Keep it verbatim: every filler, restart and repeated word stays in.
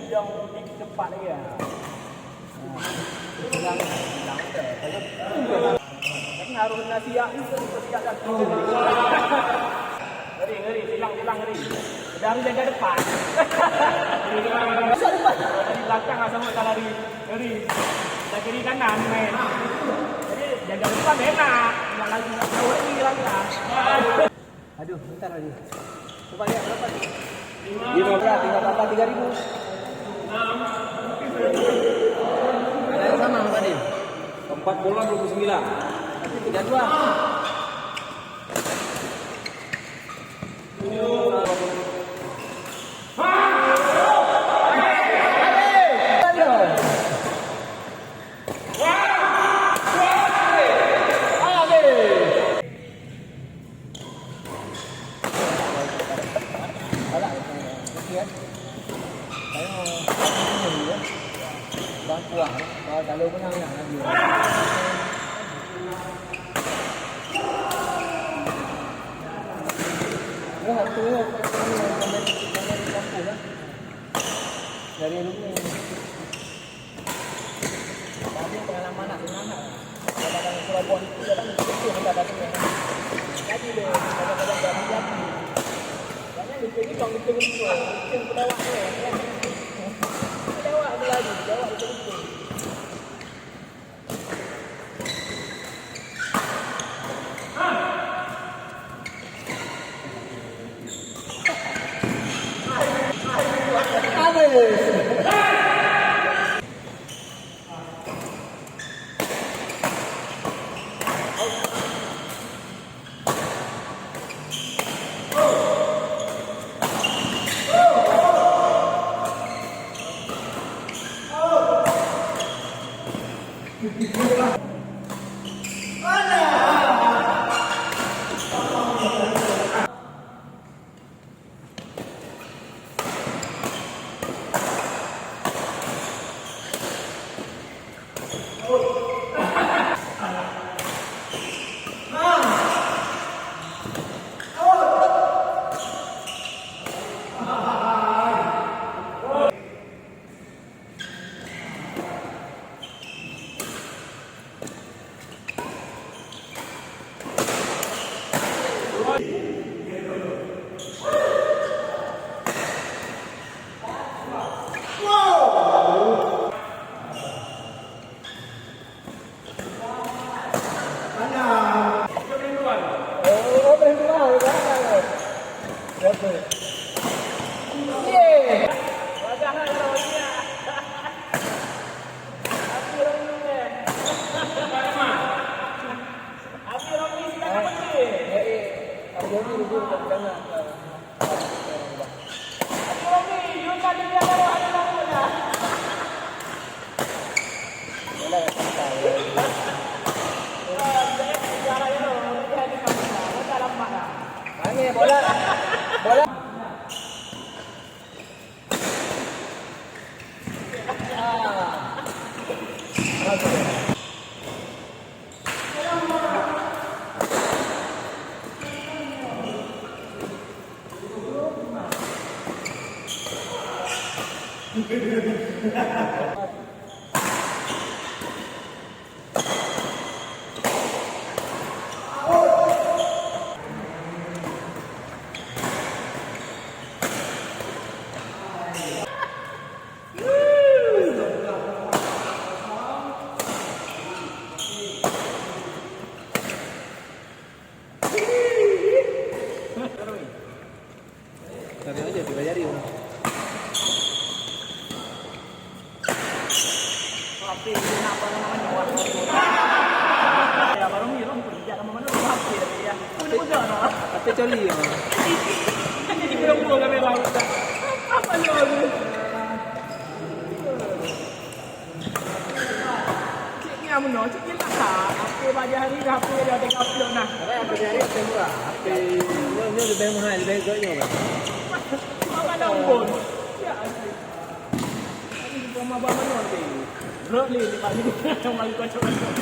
Yang di tempat dia. Hilang, hilang. Tapi harus nasihat itu, nasihat dan ngeri, ngeri, silang, silang, ngeri. Dari jaga depan. Dari belakang lah sama tak lari. Ngeri. Dari kiri kanan main. Jadi jaga depan enak. Nak lari, nak jauh lagi langkah. Aduh, bentar lagi. Coba lihat berapa tu? Lima belas, tinggal tambah tiga ribu. Ada yang sama, Pak Din? Empat bola dua puluh sembilan. Tapi tiga dua. Dari rumah. Tapi pengalaman nak semangat. Kadang-kadang surau buah itu, kadang betul-betul minta datang ya. Jadi dia, kadang-kadang tak hati-hati. Banyak lupa ni, kau lupa ni, lupa. Lupa pelawak ni, ya. Pelawak tu lagi, pelawak betul-betul. Bola. Bola. Tarik aja, tiga jari orang. Tapi nak apa namanya? Wah. Ya, baru ni, baru ni, ya, nama mana? Wah, ya. Tapi coli ya. Jadi belum gua kami lawan. Apa ni baru? Meunoe cit jelas. Ape bak jari dah, ape dah teuka upload nah. Karena ape jari ape murah. Ape nyoe, nyoe lebih mahal, lebih gok nyoe kan. Cuma pada umbon. Ya, asli. Ini cuma bak manoe teh. Rot lé di bak ni. Cuma kocok-kocok.